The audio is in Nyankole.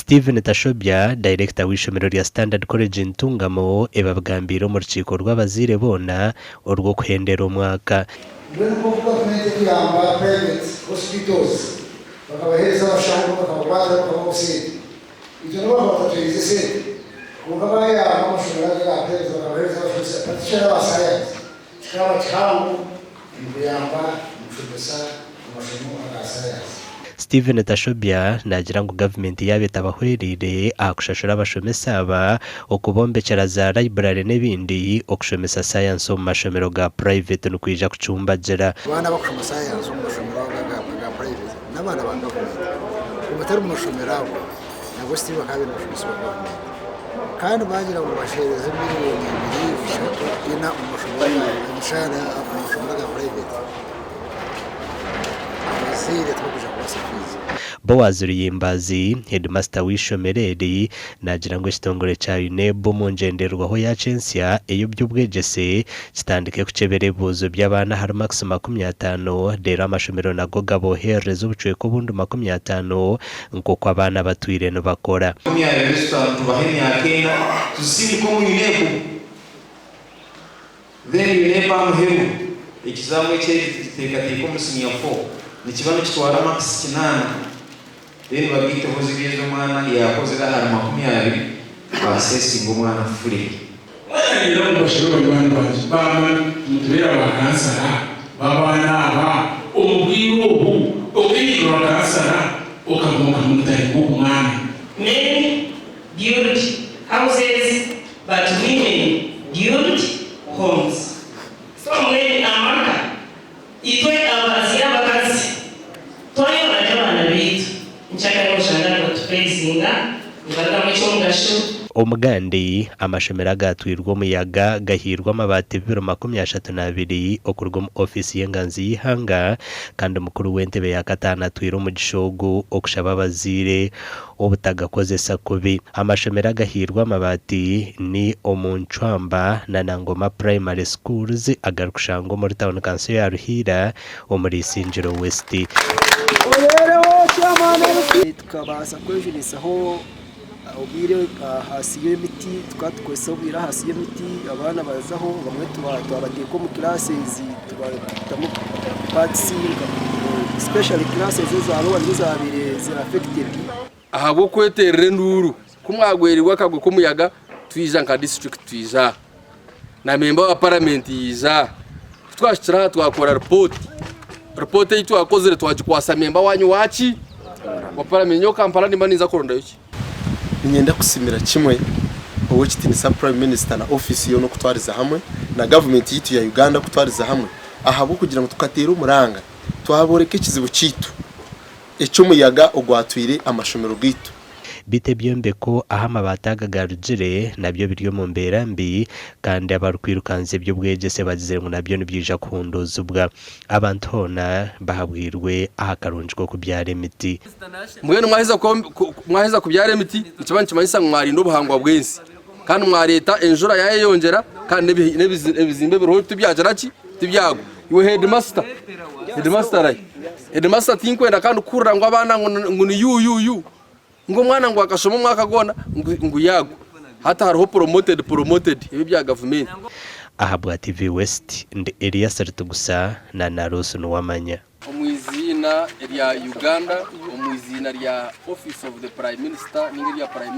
Stephen Tashobya, Dayirekita w'eishomero rya Standard College Ntungamo ebi abigambiire omu rukiiko rw'abazaire boona orw'okuhendera omwaka. Mbwenu nk'oku gavumenti ekuyamba private hospitals bakabaheereza abashaho bakabakwatira bakabaha obusente, itwe nabo bakaba batatuheerize esente kwonka bayamba amashomero aga aga private bakabaheereza abashomesa particularly aba science kikaba kihango omu kuyamba omu kushomesa amashomo aga science. Stephen Tashobya naagira ngu gavumenti yaaba etabahwereire aha kushashura abashomesa aba, okubombekyera za library n'ebindi, okushomesa sayansi omu mashomero ga purayiveti nikwija kucumbagira. Abaana abakushoma sayansi omu mashomero aga aga purayiveti n'abaana ba gavumenti. Obu batari omu mashomero ago, nabwo still bakaba baine kushomesibwa gavumenti. Kandi baagira ngu basheereze miriyoni ibiri, ishatu, ina omu mashomero aga emishahara omu mashomero aga purayiveti. Abazaire tibakwija kubaasa fiizi. Boaz Ruyimbazi, Heedimasita w'eishomero eri, naagira ngu ekitongore kya UNEB omu ngyendererwaho yaakyo ensya ey'eby'obwegyese kitandike kukyebera ebibuuzo by'abaana ahari makisi 50 reero amashomero nago gaboherereze obucweka obundi 50 nk'oku abaana batwire nibakora. 25 tubaha emyaka ena tuzisindika omu UNEB. Then UNEB amuheru ekizamu eki ekiteekateeka omu senior four nikiba nikitwara marks kinaana then bagaiteho ziri ezi omwana yaakozire ahari 20 baasesinga omwana fully. Batangira ngu bashabe banywani bangye baamanya nitubeera ba kansara b'abaana aba omu bwire obu okehindura kansara okaguma okamonitaringa ogu mwana. Men build houses but women build homes. So mbwenu amaka itwe abazaire abakazi twayonka gye abaana baitu nkyakare noshanga nibatupraisinga nibarugamu ekyomugasho. Omugandi, amashomero agaatwirwe omuyaga gahiirwe amabaati bibiro 32 okuruga omu ofiisi y'enganzi y'eihanga kandi mukuru w'entebe ya kataano atwire omugisha ogu okushaba abazaire obutagakozesa kubi. Amashomero agahiirwe amabaati ni omu Ncwamba na Nangoma Primary Schools agarikushangwa omuri tauni kanso ya Ruhiira omuri Isingiro West. Tukabaasa kwejunisaho obwire ahansi y'emiti, tukaba tukozesa obwire ahansi y'emiti abaana bazaho abamwe twabateeka omu classes tubatamu pads especially classes eza lower nizo zabaire ziri affected. Ahabw'okweteerera enduuru, ku mwagwereirwe akagwe k'omuyaga, twija nka disiturikiti twija aha, na memba wa paramenti yaija aha. Ku twahikire aha twakora ripooti, ripooti ei twakozire twagikwasa memba waanyu wa ki? Wa paramenti. Nyowe Kampala nimba ninza kurondayo ki? Niinyenda kusiimira kimwe Ow'ekitiinisa Prime Minister na ofiisi yoona okutwariza hamwe na gavumenti yaitu ya Uganda okutwariza hamwe ahabw'okugira ngu tukateera omuranga twabooreka ekizibu kyaitu eky'omuyaga ogwatwire amashomero gaitu. Beitu ebyombeko ahu amabaati aga garugire nabyo biri omu mbeera mbi kandi abarikwirukanza eby'obwegyese bagizire ngu nabyo nibyija kuhunduuzibwa. Abantu hoona bahabwirwe aha karungi k'okubyara emiti. Mbwenu mwaheza kubyara emiti nikiba nikimanyisa ngu mwarinda obuhangwa bw'ensi kandi mwareeta enjura yayeyongyera kandi n'ebizimbe ebiriho tibyagira ki tibyagwa. Iwe heedimasita, heedimasita arahi? Heedimasita tinkwenda kandi kuhurira ngu abaana ngu ni yu yu yu ngu omwana ngu akashoma omwaka gwona ngu yaagwa. Hati hariho promoted promoted ebi ebya gavumenti. Ahabwa TV West, ndi Elias Ritugusa na na Ruth Nuwamanya. Omu iziina rya Uganda, omu iziina rya Office of the Prime Minister ninga erya Prime.